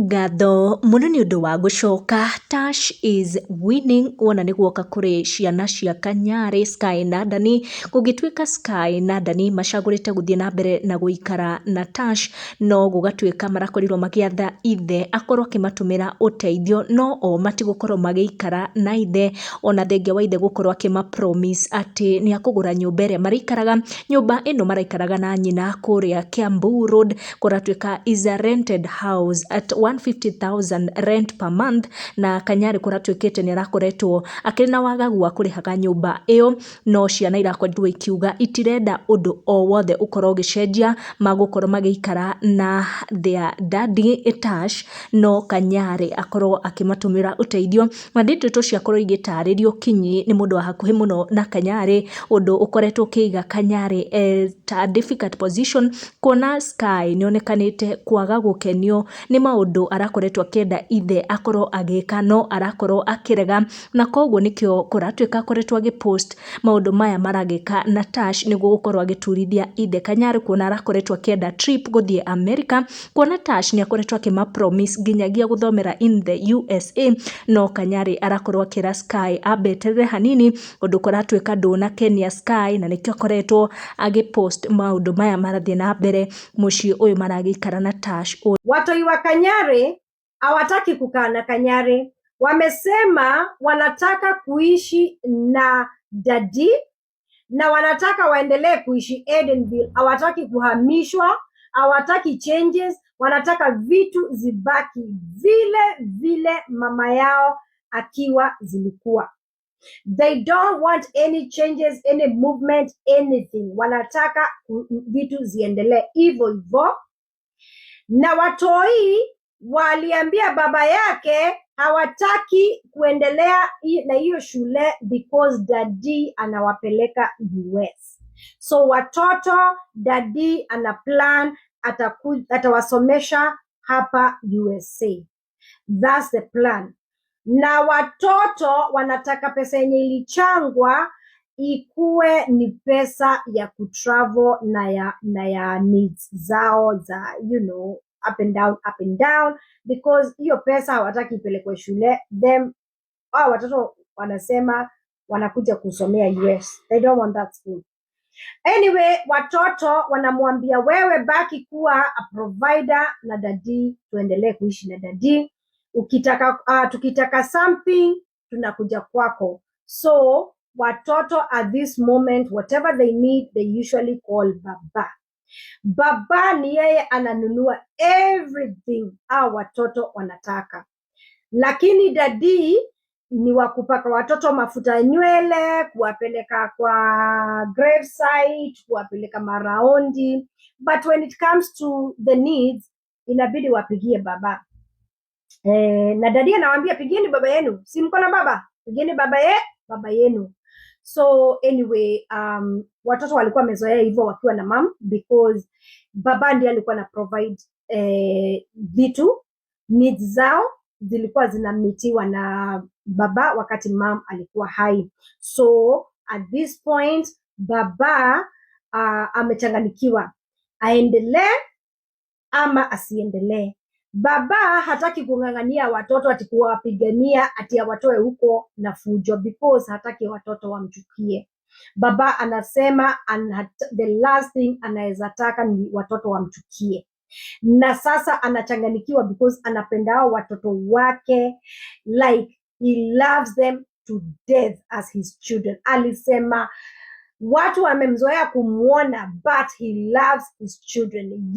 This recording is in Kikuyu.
Ngatho mũno nĩ ũndũ wa gũcoka. Tash is winning wona nĩ guoka kũrĩ ciana cia Kanyarĩ, Sky na Dani. Gũgĩtuĩka Sky na Dani macagũrĩte gũthiĩ na mbere na gũikara na Tash, no gũgatuĩka marakorirwo magĩatha ithe akorwo akĩmatũmĩra ũteithio, no o matigũkorwo magĩikara na ithe, ona thengia wa ithe gũkorwo akĩma promise atĩ nĩ akũgũra nyũmba ĩrĩa marĩikaraga. Nyũmba ĩno maraikaraga na nyina kũrĩa Kiambu Road, kũratuĩka is a rented house at 150,000 rent per month, na Kanyarĩ kũratuĩkĩte nĩ arakoretwo akĩrĩ na wagagu wa kũrĩhaga nyũmba ĩyo, no ciana irakorirwo ikiuga itirenda ũndũ o wothe ũkorwo ũgĩcenjia, magũkorwo magĩikara na their daddy Tash, no Kanyarĩ akorwo akĩmatũmĩra ũteithio. Na nĩ ndeto ciakorwo igĩtarĩrio kinyi nĩ mũndũ wa hakuhĩ mũno na Kanyarĩ, ũndũ ũkoretwo ũkĩiga Kanyarĩ ta difficult position, kuona Sky nĩ onekanĩte kwaga gũkenio nĩ maũndũ arakoretwo akĩenda ithe akorwo agĩka, no arakorwo akĩrega, na koguo nĩkĩo kũratuĩka akoretwo agĩpost maũndũ maya maragĩka na Tash, nĩguo gũkorwo agĩturithia ithe Kanyarĩ, kuona arakoretwo akĩenda trip gũthiĩ America, kuona Tash nĩ akoretwo akĩma promise nginyagia gũthomera in the USA, no Kanyarĩ arakorwo akĩra Sky ambeterere hanini, ũndũ kũratuĩka ndũnakenia Sky, na nĩkĩo akoretwo agĩpost maũndũ maya marathiĩ na mbere mũciĩ ũyũ maragĩikara na Tash. Watoi wa Kanyari hawataki kukaa na Kanyari, wamesema wanataka kuishi na daddy na wanataka waendelee kuishi Edenville. Hawataki kuhamishwa, hawataki changes, wanataka vitu zibaki vile vile mama yao akiwa zilikuwa. They don't want any changes, any movement, anything. Wanataka vitu ziendelee hivyo hivyo. Na watoi waliambia baba yake hawataki kuendelea na hiyo shule because daddy anawapeleka US. So watoto, daddy ana plan atawasomesha hapa USA. That's the plan. Na watoto wanataka pesa yenye ilichangwa ikuwe ni pesa ya kutravel na ya needs zao za up and down, up and down, because hiyo pesa hawataki ipelekwe shule. Them, hao watoto wanasema wanakuja kusomea US. They don't want that school. Anyway, watoto wanamwambia, "Wewe baki kuwa a provider na daddy, tuendelee kuishi na daddy. Ukitaka tukitaka something, tunakuja kwako." So watoto at this moment, whatever they need, they usually call baba. Baba ni yeye ananunua everything au watoto wanataka, lakini daddy ni wa kupaka watoto mafuta ya nywele, kuwapeleka kwa gravesite, kuwapeleka maraundi, but when it comes to the needs, inabidi wapigie baba. Na daddy anawaambia, "Pigieni baba yenu, si mko na baba? Pigieni baba yenu." So anyway, watoto walikuwa wamezoea hivyo wakiwa na mum, because baba ndiye alikuwa na provide vitu, needs zao zilikuwa zinameetiwa na baba wakati mum alikuwa hai. So at this point baba amechanganikiwa, aendelee ama asiendelee. Baba hataki kung'ang'ania watoto ati kuwapigania ati awatoe huko na fujo, because hataki watoto wamchukie. Baba anasema the last thing anaweza taka ni watoto wamchukie. Na sasa anachanganikiwa because anapenda hao watoto wake, like he loves them to death as his children. Alisema watu wamemzoea kumwona, but he loves his children.